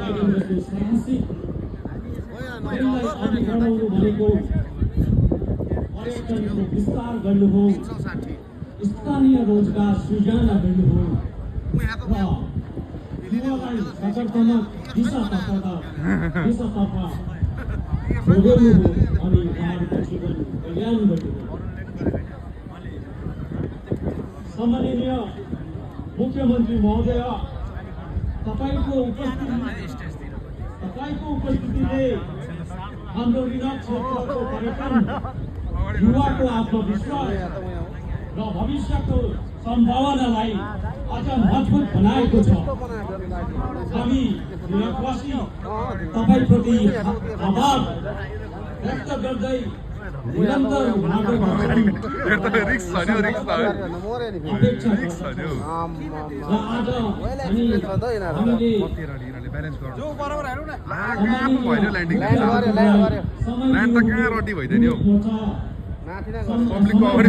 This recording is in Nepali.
बाहिरको साहसिक खेललाई अघि बढाउनु भनेको पर्यटनको विस्तार गर्नु हो, स्थानीय रोजगार सृजना गर्नु हो र युवालाई सकारात्मक दिशातर्फ जोड्नु हो अनि उहाँहरूको जीवन कल्याण गर्नु हो। सम्माननीय मुख्यमन्त्री महोदय, तपाईको उपस्थितिले हाम्रो रिनक क्षेत्रको पर्यटन, युवाको आत्मविश्वास र भविष्यको सम्भावनालाई अझ मजबुत बनाएको छ। हामी रिनकवासी तपाईप्रति आभार व्यक्त गर्दै निरन्तर उहाँको ल्यान्ड त कहाँ रोटी भइदियो नि हौ, पब्लिकको अगाडि